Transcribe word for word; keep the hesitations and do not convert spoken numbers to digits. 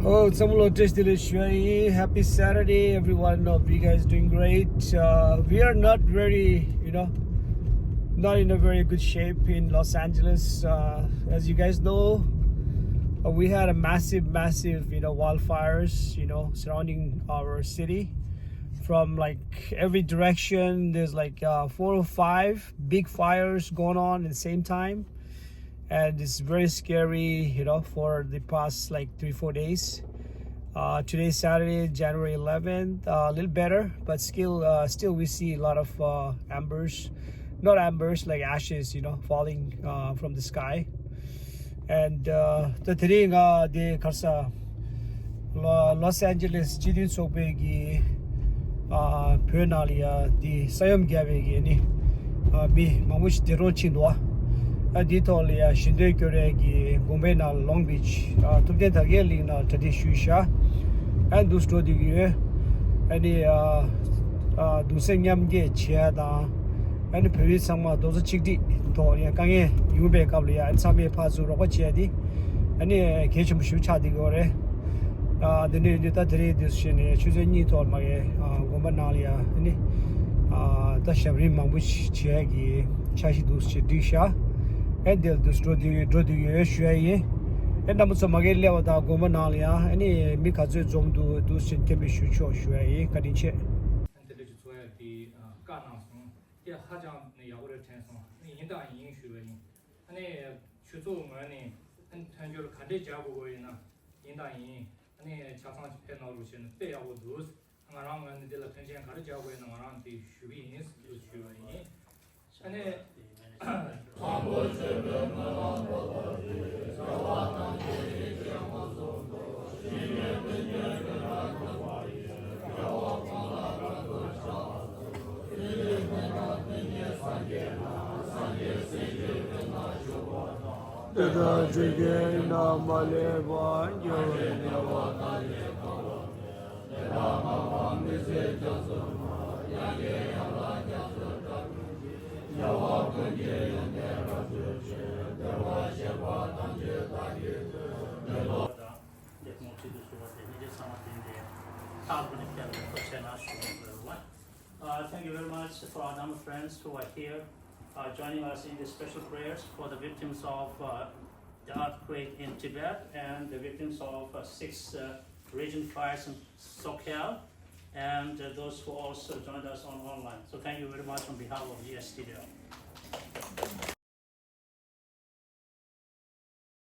Oh, ཚང་མ་ལ་བཀྲ་ཤིས་བདེ་ལེགས་ཞུ་ཡ་ཡིན། Happy Saturday, everyone. Hope you guys doing great. Uh, we are not very, you know, not in a very good shape in Los Angeles. Uh, as you guys know, uh, we had a massive, massive, you know, wildfires, you know, surrounding our city. From, like, every direction, there's, like, uh, four or five big fires going on at the same time. And it's very scary, you know, for the past, like, three, four days. Uh, today's Saturday, January eleventh. Uh, a little better, but still, uh, still we see a lot of, uh, embers, not embers, like, ashes, you know, falling, uh, from the sky. And, uh, ད་དེ་རིང་ང་དེ་ག་རེ་ཟེར། ལོ་ལོས་ཨན་ཇེ་ལེས་སྤྱི་མཐུན་ཚོགས་པའི་གི་ཨ་བོད་ནང་ལ་ཡ་དེ་ས་ཡོམ་བརྒྱབ་པའི་གི་ནི་ཨ་མི་མང་པོ་ཞིག་འདས་གྲོངས་ཕྱིན་འདུག་ཨ་དེའི་ཐོག་ལ་ཡ་ཞལ་འདོན་སྐྱོར་ཡས་གི་དགོན་པའི་ནང་ལ་ལོང་བིཆ་ཨ་ཐུབ་བསྟན་དར་རྒྱས་གླིང་ནང་གྲ་སྒྲིག་ཞུས་ཤག་ཨ་འདུག་སེ་འགྲོ་བསྡད་ཀྱི་ཡོད། ཨ་ནི་ཨ་ཨ་གདུང་སེམས་མཉམ་སྐྱེད་བྱེད་ཡ་དང་། ཨ་ནི་བོད་རིགས་ཚང་མ་རྡོག་རྩ་གཅིག་སྒྲིལ་ཐོག་ཡང་དཀའ་ངལ་ཡོང་པའི་སྐབས་ལ་ཡང་ཨ་ནི་ཚང་མས་ཕར་ཚུར་རོགས་པ་བྱས་ཏེ་ཨ་ནི་གལ་ཆེན་པོ་ཞིག་ཆགས་བསྡད་ཀྱི་ཡོད་རེད། ཨ་འདི་འདྲ་ཡིན་དུས་ད་དེ་རིང་འདི་ཚོ་བྱས་ནས་ཆུ་ཚོད་གཉིས་ཐོག་མ་གི་ཨ་དགོན་པ་ནང་ལ་ཡང་ཨ་ནི་ཨ་ད་ཞབས་རིམ་མང་པོ་ཞིག་བྱེད་ཡ་གི་འཆར་གཞི་འདུག་སེ་བསྒྲིགས་ཤག་ཨ་འདིར་འདུག་སེ་འགྲོ་བསྡད་ཡོད། འགྲོ་བསྡད་ཡོད་ཞུ་ཡ་ཡིན། ཨ་རྣམ་པ་ཚོ་མ་གི་སླེབས་པ་དང་དགོན་པ་ནང་ལ་ཡང་ཨ་ནི་མི་ག་ཚོད་འཛོམས་འདུག་འདུག་སེ་མཁྱེན་པ་ཞུ་ཆོག་ཞུ་ཡ་ཡིན། བཀའ་དྲིན་ཆེ། ཚོགས་ཡ་དེ་བཀའ་གནང་སོང་། དེ་ཧ་ཅང་ནས་ཡག་པོ་རེད་དྲན་སོང་། ཨ་ནི་ཡིན་དང་ཡིན་ཞུས་པ་ཡིན། ཨ་ནི་ཆོས་ཚོགས་ངོས་ནས་ཨ་ནི་མཐུན་སྦྱོར་ག་འདྲས་བྱ་དགོས་ཀྱི་ཡིན་ན་ཡིན་དང་ཡིན། ཨ་ནི་ཆ་ཚང་ཅིག་ཕེབས་གནང་རོགས་བྱས་ན་དཔེ་ཡག་པོ་འདུག་ང་རང་ངོས་ནས་འདི་ལ་མཐུན་རྐྱེན་ག་རེ་བྱ་དགོས་ཡིན་ན་ང་རང་དེ་ཞུ་གི་ཡིན་ཞུས་པ་ཡིན། ཨ་ནི། དེ་དག་ཆོས་ཀྱི་ནང་མ་ལེགས་པ་འགྱུར་བའི་གནས་པ་དང་ལེགས་པ། Uh, thank you very much for our Dharma friends who are here, uh, joining us in this special prayers for the victims of, uh, the earthquake in Tibet and the victims of, uh, six, uh, region fires in Sokyal, and, uh, those who also joined us on online. So thank you very much on behalf of G S T D L.